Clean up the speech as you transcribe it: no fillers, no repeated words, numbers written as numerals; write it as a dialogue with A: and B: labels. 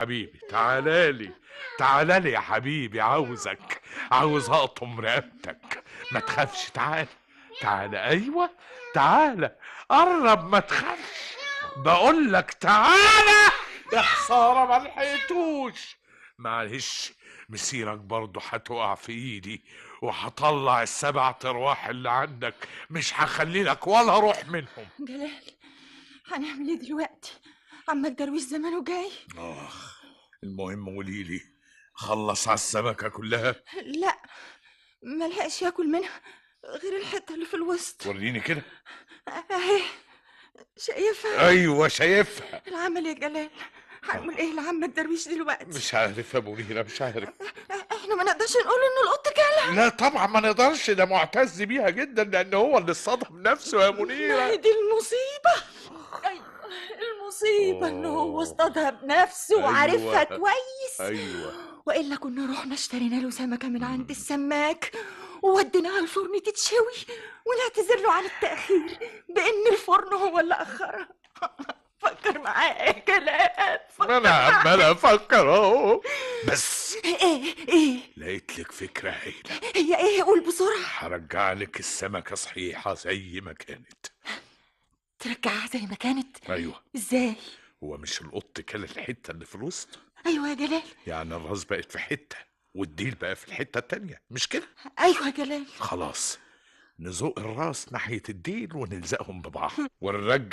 A: حبيبي تعالى لي، تعالى لي يا حبيبي، عاوزك، عاوز اقطم رقبتك. ما تخافش، تعالى تعالى، ايوه تعالى، قرب، ما تخافش، بقول لك تعالى. يا خسارة ما لحقتوش. معلش، مسيرك برضه هتقع في ايدي، وهطلع السبع ارواح اللي عندك، مش هخلي لك ولا روح منهم.
B: جلال، هنعمل ايه دلوقتي؟ عمك درويش زمانه جاي.
A: اخ، المهم قولي لي، خلص على السمكة كلها؟
B: لا، ما لحقش ياكل منها غير الحتة اللي في الوسط.
A: وريني كده.
B: اهي، شايفها؟
A: ايوه شايفها.
B: العمل يا جلال، هنقول ايه لعمك درويش دلوقتي؟
A: مش عارف يا منيرة، مش عارف.
B: احنا ما نقدرش نقول ان القط كلها.
A: لا طبعا ما نقدرش، ده معتز بيها جدا لان هو اللي اصطدم نفسه يا منيرة.
B: ما هي دي المصيبة. ايوه المصيبة ان هو اصطادها بنفسه وعارفها. أيوة. كويس.
A: ايوه،
B: والا كنا رحنا اشترينا له سمكة من عند السماك ووديناها الفرن تتشوي، ونعتذر له عن التاخير بان الفرن هو اللي اخرها. فكر معايا يا جلال،
A: ما انا عمال افكر اهو. بس
B: ايه؟ ايه؟
A: لقيت لك فكرة هايلة.
B: هي ايه؟ قول بسرعة.
A: هرجع لك السمكة صحيحه زي ما كانت.
B: ترجعها زي ما كانت؟
A: ايوه.
B: ازاي؟
A: هو مش القط كل الحتة اللي في الوسط؟
B: ايوه يا جلال.
A: يعني الراس بقت في حتة والديل بقى في الحتة التانية، مش كده؟
B: ايوه يا جلال.
A: خلاص، نزق الراس ناحية الديل ونلزقهم ببعض ونرجع